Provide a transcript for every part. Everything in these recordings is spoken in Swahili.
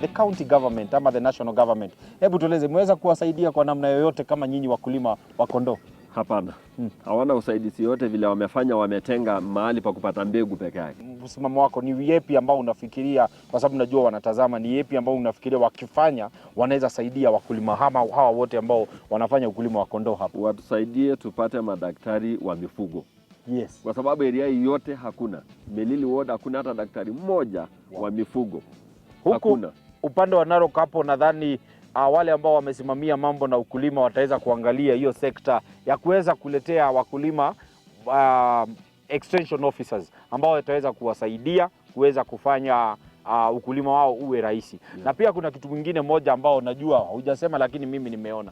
The county government ama the national government, hebu tueleze, mmeweza kuwasaidia kwa namna yoyote kama nyinyi wakulima wa kondoo? Hapana, hawana usaidizi yote. Vile wamefanya, wametenga mahali pa kupata mbegu peke yake. Msimamo wako ni yepi ambao unafikiria, kwa sababu najua wanatazama, ni yepi ambao unafikiria wakifanya wanaweza saidia wakulima hawa wote ambao wanafanya ukulima wa kondoo hapa? Watusaidie tupate madaktari wa mifugo, kwa sababu area hii yote hakuna. Melili Ward hakuna hata daktari mmoja wa mifugo. Huku Hakuna. Upande wa Narok hapo nadhani wale ambao wamesimamia mambo na ukulima wataweza kuangalia hiyo sekta ya kuweza kuletea wakulima extension officers ambao wataweza kuwasaidia kuweza kufanya ukulima wao uwe rahisi. Na pia kuna kitu kingine moja ambao najua hujasema, lakini mimi nimeona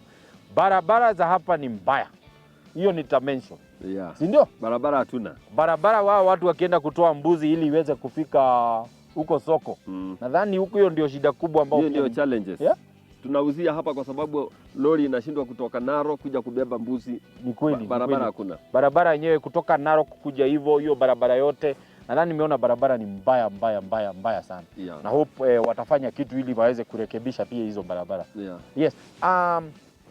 barabara za hapa ni mbaya, hiyo nitamention, si ndio? Barabara hatuna. Barabara wao watu wakienda kutoa mbuzi ili iweze kufika huko soko, nadhani huku hiyo ndio shida kubwa ambao Hiyo ndio challenges. Tunauzia hapa kwa sababu lori inashindwa kutoka Narok kuja kubeba mbuzi. Ni kweli, ni Barabara kweli. hakuna. Barabara yenyewe kutoka Narok kuja hivyo, hiyo barabara yote nadhani nimeona barabara ni mbaya mbaya mbaya mbaya sana. Na hope watafanya kitu ili waweze kurekebisha pia hizo barabara. Yes.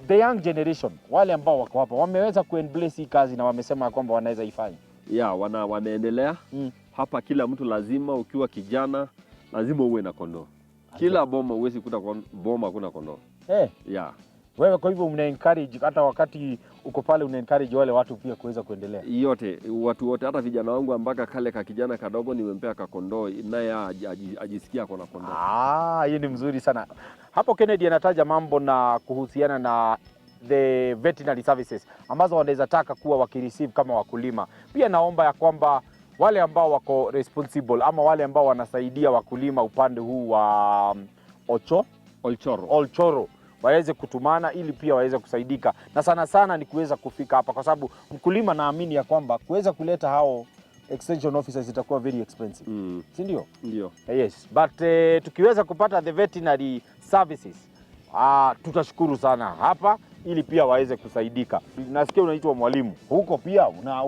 The young generation wale ambao wako hapa wameweza kuembrace hii kazi na wamesema kwamba wanaweza ifanya. Yeah, wameendelea hapa. Kila mtu lazima, ukiwa kijana lazima uwe na kondoo. Kila boma huwezi kuta boma hakuna kondoo. Yeah. Wewe kwa hivyo una encourage, hata wakati uko pale una encourage wale watu pia kuweza kuendelea. Yote, watu wote, hata vijana wangu, mpaka kale ka kijana kadogo nimempea kakondoo, naye ajisikia kona kondoo. Ah, hiyo ni mzuri sana. Hapo Kennedy anataja mambo na kuhusiana na the veterinary services ambazo wanaweza taka kuwa wakireceive kama wakulima. Pia naomba ya kwamba wale ambao wako responsible ama wale ambao wanasaidia wakulima upande huu wa Ocho Olchoro. Olchoro waweze kutumana ili pia waweze kusaidika, na sana sana ni kuweza kufika hapa, kwa sababu mkulima naamini ya kwamba kuweza kuleta hao extension officers itakuwa very expensive, si ndio? Ndio. Yes, but tukiweza kupata the veterinary services tutashukuru sana hapa ili pia waweze kusaidika. Nasikia unaitwa mwalimu huko pia una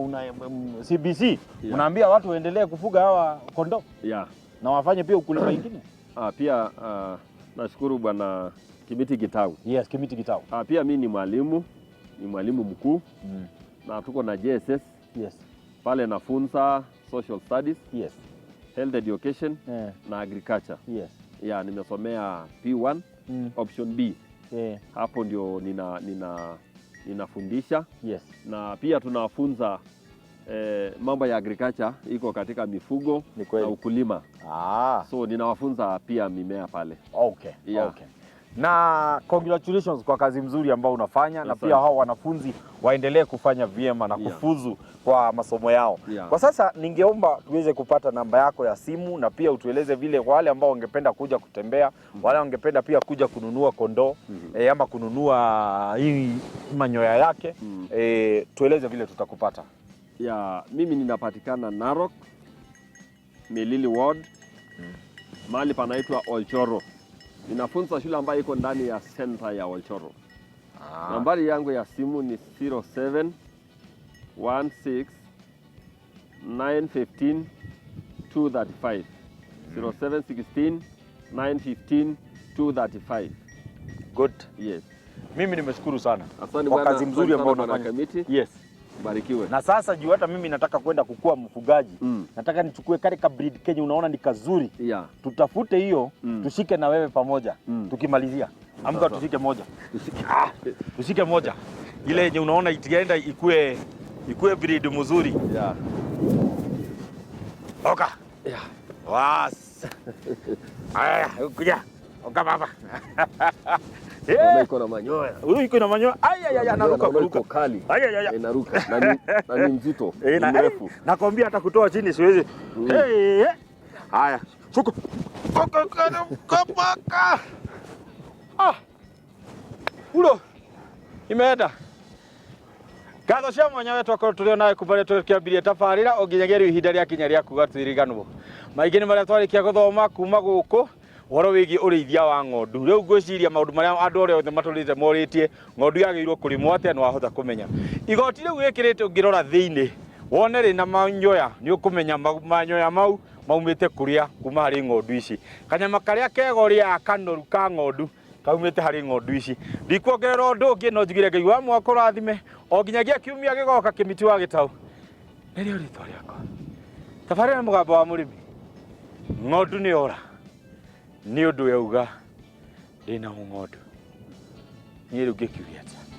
CBC, unaambia watu waendelee kufuga hawa kondoo na wafanye pia ukulima ingine. Pia nashukuru Bwana Kimiti Gitau. Yes, Kimiti Gitau. Pia mi ni mwalimu mkuu na tuko na JSS pale, nafunza social studies, health education na agriculture. Yeah, nimesomea P1 option B. Hapo ndio ninafundisha na pia tunafunza mambo ya agriculture iko katika mifugo Ni kweli. Na ukulima. So ninawafunza pia mimea pale. Yeah. Okay. Na congratulations kwa kazi mzuri ambao unafanya na Asante. pia hao wanafunzi waendelee kufanya vyema na kufuzu kwa masomo yao. Kwa sasa ningeomba tuweze kupata namba yako ya simu na pia utueleze vile kwa wale ambao wangependa kuja kutembea, wale wangependa pia kuja kununua kondoo ama kununua hii manyoya yake, tueleze vile tutakupata. Ya, mimi ninapatikana Narok, Melili Ward, mahali panaitwa Olchoro. Ninafunza shule ambayo iko ndani ya center ya Olchoro. Nambari yangu ya simu ni 07 16 915 235. 0716 915 235. Good. Yes. Mimi nimeshukuru sana Asante kwa bwana, kazi mzuri asante ambayo sana bwana unafanya. Kamiti. Yes. Barikiwe. Na sasa juu hata mimi nataka kwenda kukua mfugaji. Nataka nichukue kale ka breed Kenya unaona ni kazuri. Tutafute hiyo, tushike na wewe pamoja. Tukimalizia. Amka Sawa. tushike moja. Ah, tushike moja. Ile yenye unaona itienda ikue breed mzuri. Oka. Was. Aya, kuja. Oka baba. Naona iko na manyoya. Huyu iko na manyoya. Ay ay ay, anaruka Naona kuruka. iko kali. Ay ay ay. Inaruka na ni mzito, ni mrefu. Nakwambia hata kutoa chini siwezi. Hey, eh. Haya, shuka. Oka, oka, oka, oka. Ah. Ulo. Imeenda. Ngatho cia mwanya we twakorwo tũrĩ o nawe kuma rĩrĩa tũkĩambirie tabarĩra o nginyagia rĩu ihinda rĩa kinya rĩa kuga twĩriganwo. Maingĩ nĩ marĩa twarĩkia gũthoma kuma gũkũ ũhoro wĩgiĩ ũrĩithia wa ng'ondu. Rĩu ngwĩciria maũndũ marĩa andũ arĩa othe matũrĩte morĩtie ng'ondu yagĩrĩirwo kũrĩmwo atĩa nĩ wahota kũmenya. Igoti rĩu wĩkĩrĩte ũngĩrora thĩinĩ wone rĩna manyoya nĩ ũkũmenya manyoya mau. Maumĩte kũrĩa kuma harĩ ng'ondu ici. Kanyama karĩa kega ũrĩaga kanoru ka ng'ondu kaumĩte harĩ ng'ondu ici. Ndikuongerera ũndũ ũngĩ, no njugire Ngai wa mwaka ũrathime o nginyagia kiumia gĩgoka. Kĩmiti wa Gĩtaũ nĩrĩo rĩtwa rĩakwa. Tabarĩra Mũgambo wa Mũrĩmi. Ng'ondu nĩ ora nĩ ũndũ yauga ndĩna ng'ondu. Niĩ rĩu ngĩkiuge atĩa?